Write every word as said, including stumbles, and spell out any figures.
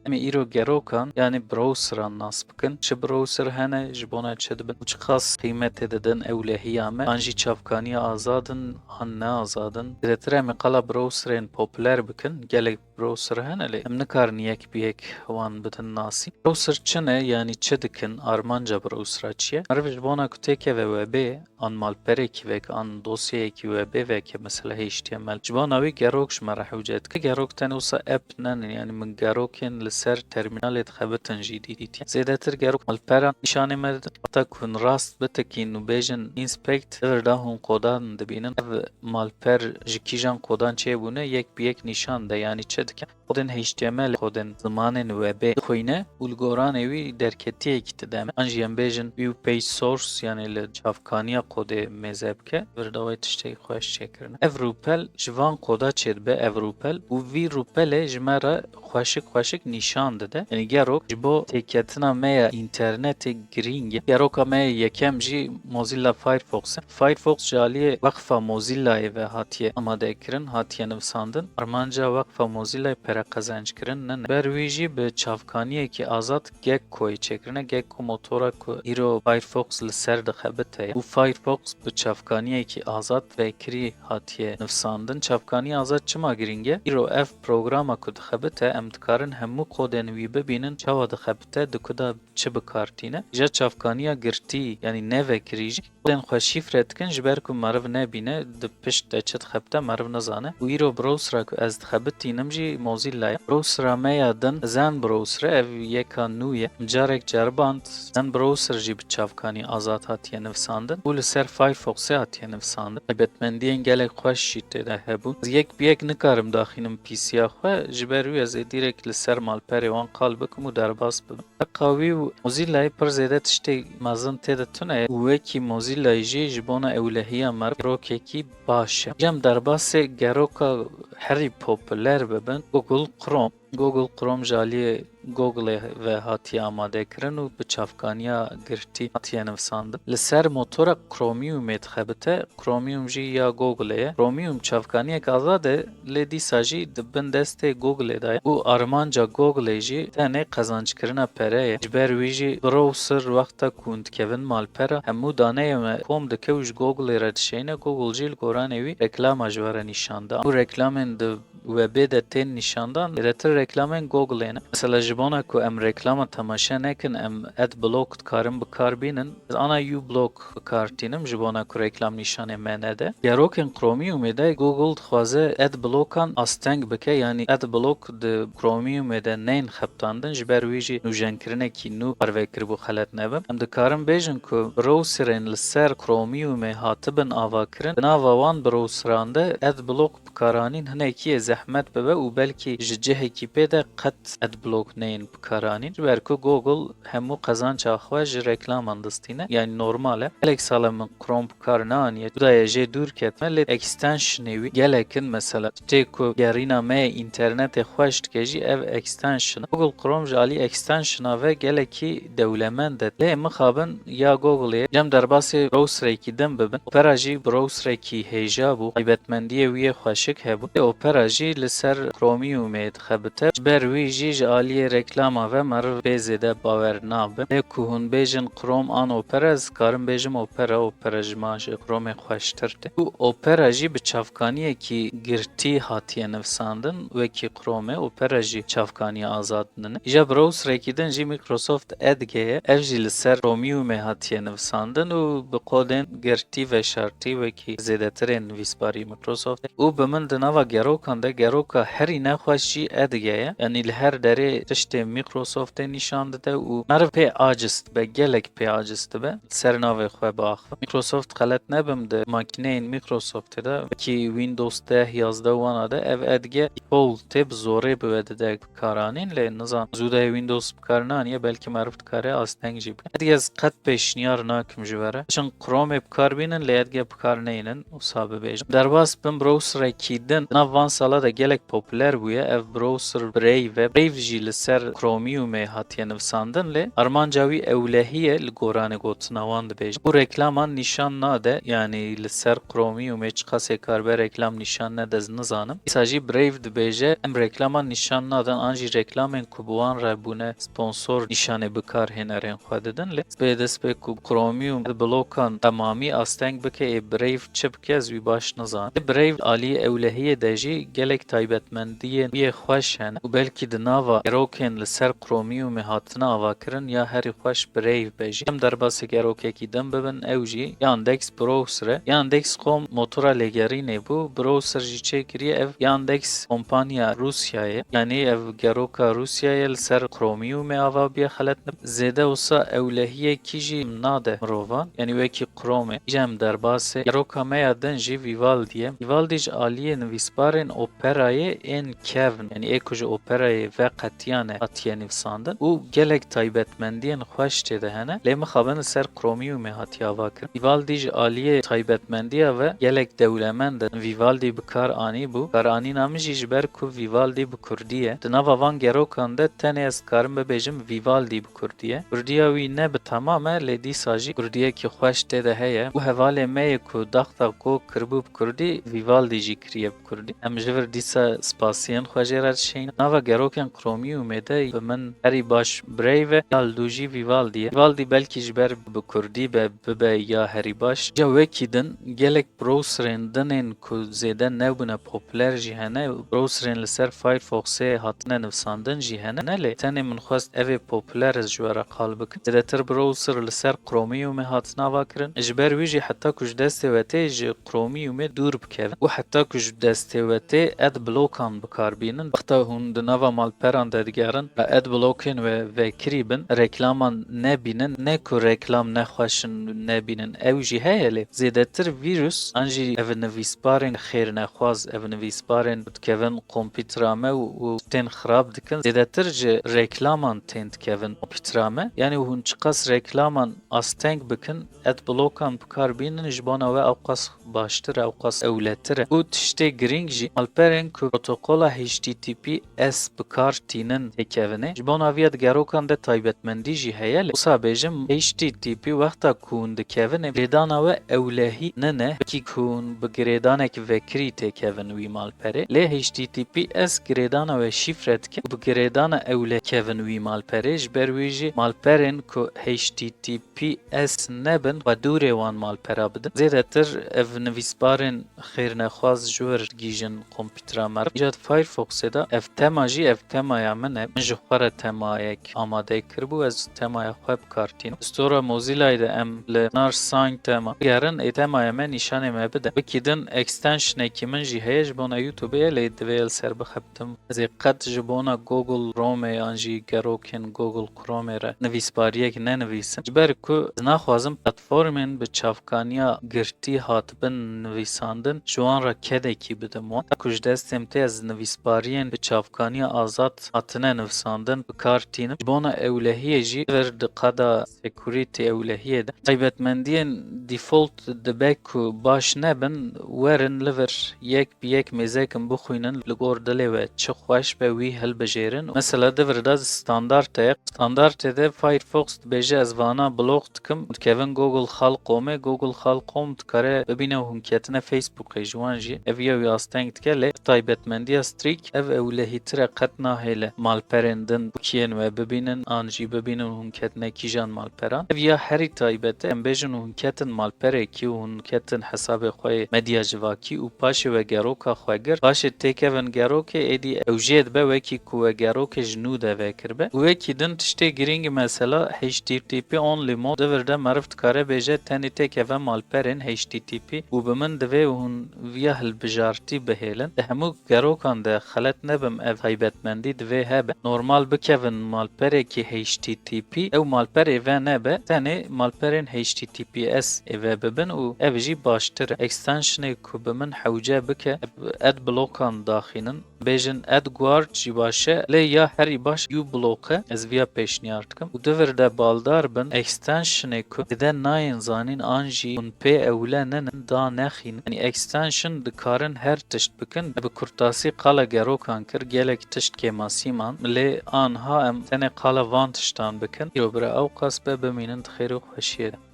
Em ê îro gerokan, yanî browseran nas bikin. Çi browser hene, ji bona çi dibin û çiqas qîmetê didin ewlehiya me, an jî çavkaniya azad in, an ne azad in. Zêdetir em ê qala browserên popûler bikin. Gelek browser hene, lê em nikarin yek bi yek wan bidin nasî. Browser çi ne, yanî çi dikin, armanca browsera çi ye? Meriv ji bona ku têkeve webê, an malperekî veke, an dosyayekî webê veke, mesela H T M L. Ji bona wî gerok ji me re hewce dike. Gerok tenê wisa app ne ne, yanî min gerokên li ser termînalê dixebitin jî dîtiye. Zêdetir gerok malperan nîşanê me didin. Heta ku hûn rast bitikîn û bêjin inspect, li vir de hûn qodan dibînin. Ev malper ji kîjan qodan çêbûne, yek bi yek nîşan de, yanî çi dike? Kodên H T M L, kodên zimanên webê dixwîne û li goranê wî derketiyekî dide me. An jî em bêjin view page source, yanî li çavkaniya kodê mêze bike, vir de wê tiştekî xweş çêkirine. Ev rûpel ji van koda çêdibe, ev rûpel, û vî rûpelê ji me re xweşik xweşik nîşan dide. Yanî gerok ji bo têketina me ya înternetê girîng e. Geroka me ya yekem jî Mozilla Firefox e. Firefox ji aliyê Weqfa Mozillayê ve hatiye amadekirin, hatiye nivisandin. Armanca Weqfa Mozillayê pere qezenc kirin nine. Ber wî jî bi çavkaniyekî azad Geckoyê çêkirine. Gecko motora ku îro Firefox li ser dixebite ye û Firefox bi çavkaniyekî azad vekirî hatiye nivisandin. Çavkaniya azad çima girîng e? Îro ev programa ku dixebite, em dikarin hemû kodên wî bibînin, çawa dixebite, di ku de çi bi kar tîne. Îja çavkaniya girtî, yanî ne vekirî jî, kodên xwe şîfre dikin, ji ber ku meriv nebîne di pişt de çi dixebite, meriv nizane. Û îro browsera ku ez dixebitînim jî Mozilla ye. Browsera me ya din Zen Browser e, ev yeka nû ye. Min carek ceriband, Zen Browser jî bi çavkanî azad hatiye nivisandin û li ser Firefoxê hatiye nivisandin. Taybetmendiyên gelek xweş jî tê de hebûn. Ez yek bi yek nikarim daxînim P C ya xwe, ji ber wî ez ê dîrek li ser malperê wan qal bikim û derbas bibim. Feqa wî û Mozillayê pir zêde tiştê mezin tê de tune ye û wekî Mozillayê jî ji bona ewlehiya meriv gerokekî baş e. Cem derbasê geroka herî popûler bibin, Google Chrome. Google Chrome ji aliyê Googleê ve hatiye amadekirin û bi çavkaniya girtî hatiye nivisandin. Li ser motora Chromiumê dixebite, Chromium jî ya Googleê ye. Chromium çavkaniyek azad e, lê dîsa jî di bin destê Googleê de ye û armanca Googleê jî tenê qezancekirina pere ye. Ji ber wî jî browser wexta ku hûn dikevin malpera, hemû daneyê me kom dike û ji Googleê re dişeyne, Google jî li goranê wî reklama ji we re nîşan da. Û reklamên di webê de tên nîşandan, zêdetir reklamên Googleê ne. Mesela ji bona ku em reklama temaşe nekin, em adblock dikarin bi kar bînin. Ez ana uBlock bi kar tînim ji bona ku reklam nîşanê me nede. Gerokên Chromiumê de Google dixwaze adblockan asteng bike, yanî adblock di Chromiumê de nên xebitandin, ji ber wî jî nûjenkirinekî nû parve kiribû, xelet nebim. Em dikarin bêjin ku browserên li ser Chromiumê hatibin avakirin, di nava wan browseran de adblock bikaranîn hinekî yê zehmet bibe û belkî ji cihekî pê de qet adblock neyên bikaranîn. Ji ber ku Google hemû qezanca xwe ji reklaman distîne. Yanî normal e. Gelek sal e min Chrome bi kar neaniye. Cuda ye jê dûr ketime, lê extensionê wî gelek in mesela. Tê ku gerîna me yê înternetê xweş dike jî ev extension e. Google Chrome ji alî extensiona ve gelekî dewlemend e. Lê mixabin ya Googleê cem derbasê browserekî din bibin. Opera jî browserekî hêja bû. Taybetmendiyê wî yê xweşik hebû. Lê Opera jî li ser Chromiumê dixebite. Ji ber wî jî ji aliyê reklama ve meriv pê zêde bawer nabe. Lê ku hûn bêjin Chrome an Opera, ez karim bêjim Opera. Opera ji ma ji Chromeê xweştir tê. Û Opera jî bi çavkaniyekî girtî hatiye nivisandin. Wekî Chrome, Opera jî çavkaniya azad nine. Îja browserekî din jî Microsoft Edge ye. Ev jî li ser Chromiumê hatiye nivisandin û bi kodên girtî veşartî wekî zêdetirên nivîsbarî Microsoft e. Û bi min di nava gerokan de geroka herî nexweş jî Edge ye. Yanî li her derê tiştê Microsoftê nîşan dide û meriv pê aciz dibe, gelek pê aciz dibe. Ser navê xwe biaxive. Microsoft, xelet nebim, di makîneyên Microsoftê de, wekî Windows deh, yazdeh wana de ev Edge default tê, bi zorê bi we dide bikaranîn, lê nizam zûdayê Windows bi kar naniye, belkî meriv dikare asteng jî bike. Edge ez qet pêşniyar nakim ji we re. Çin Chromeê bi kar bînin, lê Edge bi kar neynin, wisa bibêjim. Derbas bin browserekî din, di nav van sala de gelek popûler bûye. Ev browser Brave e. Brave jî li ser Chromiumê hatiye nivîsandin, lê armanca wî ewlehî ye li goranê gotina wan dibêje. Û reklaman nîşan nade, yanî li ser Chromiumê çiqasê karibe reklam nîşan nede ez nizanim. Dîsa jî Brave dibêje, em reklaman nîşan nadin, an jî reklamên ku bi wan re bûne sponsor nîşanê bikahrênerên xwe didin. Lê bê dest pê ku Chromium di blokan temamî asteng bike, ê Brave çi bike, ez wî baş nizanim. Brave aliyê ewlehiyê de jî gelek taybetmendiyên wî yê xweş hene û belkî di nava gerokên li ser Chromiumê hatine avakirin ya herî xweş Brave be jî. Em derbasî gerokekî din bibin, ew jî Yandex Browser e. Yandex kom motora lêgerînê bû, Browser jî çêkiriye. Ev Yandex kompanya Rûsyayê, yanî ev geroka Rûsyayê li ser Chromiumê ava bûye, xelet nebe. Zêde wisa ewlehiyekî jî nade mirovan, yanî wekî Chrome e. Îja em derbasê geroka me ya din jî Vivaldi ye. Vivaldi ji aliyê nivîsbarên operayê ên kevn, yanî ê ku ji operayê veqetiyane hatiye nivîsandin û gelek taybetmendiyên xweş tê de hene, lê mixabin li ser Chromiumê hatiye avakirin. Vivaldi ji aliyê taybetmendiya ve gelek dewlemend e. Vivaldi bi kar anîbû. Karanîna min jî ji ber ku Vivaldi bi kurdî ye. Di nava van gerokan de tenê ez dikarim bibêjim Vivaldi bi kurdî ye. Kurdiya wî ne bi temam e, lê dîsa jî kurdiyekî xweş tê de heye û hevalê me yê ku daxta go kiribû bi kurdî, Vivaldi jî kiriye bi kurdî. Em ji vir dîsa spasiyên xwe jê re dişînin. Nava gerokên Chromiumê de bi min herî baş Brave e, ya li dû jî Vivaldi ye. Vivaldi belkî ji ber bi kurdî be, bibe ya herî baş. Ya wekî din gelek browserên din ên ku zêde nebûne populer jî hene, browserên li ser Firefoxê hatine nivîsandin jî hene, lê tenê min xwest evê populer ez ji we re qal bikim. Zêdetir browser li ser Chromiumê hatine avakirin. Ji ber wî jî heta ku ji destê we tê ji Chromiumê dûr bikevin û heta ku ji destê we tê adblockan bi kar bînin. Wexta hûn di nava malperan de digerin, adblockên we vekirî bin, reklaman nebînin, ne ku reklam nexweş in nebînin, ew jî heye, lê zêdetir vîrus an jî ev nivîsbarên xêrnexwaz, ev nivîsbarên dikevin kompîtera me û, û tên xirab dikin, zêdetir ji reklaman tên dikevin kompîtera me. Yanî hûn çiqas reklaman asteng bikin, adblockan bi kar bînin, ji bona we ewqas baştir e, ewqas ewletir e. Û tiştê girîng jî, malperên ku protokola H T T P S bi kar tînin têkevinê. Ji bona viya di gerokan de taybetmendî jî heye, lê wisa bêjim, H T T P wexta ku hûn dikevin ê, girêdana we ewlehî nine, wekî ku hûn bi girêdanek vekirî têkevin wî malperê. Lê H T T P S girêdana we şîfre dike û bi girêdana ewlehî kevin wî malperê. Ji ber wî jî malperên ku H T T P S nebin, xwe dûrê wan malpera bidin. Zêdetir ev nivîsbarên xêrnexwaz ji wir digihîjin kompîtera me re. Îca di Firefoxê de ev tema jî ev temaya min e. Min ji xwe re temayek amade kiribû, ez temaya xwe bi kar tînim. Di stora Mozilla'yê de em li Nar Sign tema bigerin, ê temaya me nîşanê me bide. Wekî din extensionekî min jî heye ji bona YouTubeê ye, lê divê li ser bixebitim. Ez ê qet ji bona Google Chromeê yan jî gerokên Google Chromeê re nivîsbariyek nenivîsim. Ji ber ku ez naxwazim platformên bi çavkaniya girtî hatibin nivîsandin, ji wan re kedekî bidim wan. Heta ku ji destê min tê ez nivîsbariyên bi çavkaniya azad hatine nivîsandin bi kar tînim. Ji bona ewlehiyê jî vir di qada security ewlehiyê de taybetmendiyên default dibe ku baş nebin, werin li vir yek bi yek mêzekin bixwînin, li gor dilê we çi xweş be wî hilbijêrin. Mesela di vir de standart heye. Standartê de Firefox dibêje ez vana block dikim, dikevin Google Xalqomê, Google Xalqom dikare bibîne û hûn ketine Facebookê ji wan jî. Ev ya wî asteng dike, lê taybetmendiya streak ev ewlehîtir e, qet nahêle malperên din û kiyên we bibînin an jî bibînin hûn ketine kîjan malperan. Ev ya herî taybet e, em bêjin hûn ketin malperekî û hûn ketin hesabê xwe yê medya civakî û paşê we geroka xwe girt. Paşê têkevin gerokê, êdî ew jê dibe wekî ku we gerokê ji nû de vekiribe. Û wekî din tiştê girîng mesela H T T P only mode, di vir de meriv dikare bêje tenê têkeve malperên H T T P û bi min divê hûn viya hilbijartî bihêlin. Di hemû gerokan de xelet nebim ev taybetmendî divê hebe. Normal bikevin malperekî H T T P, ew malperê ve nebe, tenê malperên H T T P S ê ve bibin û ev jî baştir e. Extensionê ku bi min hewce bike, adblockan daxînin. Bêjin add guard jî baş e, lê ya herî baş uBlock e, ez viya pêşniyar dikim. Û di vir de baldar bin extensionê ku dide nayên zanîn an jî hûn pê ewle nenin da nexînin. Yanî extension dikarin her tişt bikin. Bi kurtasî qala gerokan kir, gelek tişt kêmasî man. Lê anha em tenê qala van tiştan bikin. Îro bira ew qas be, bimînin di xêr û xweşiyê de.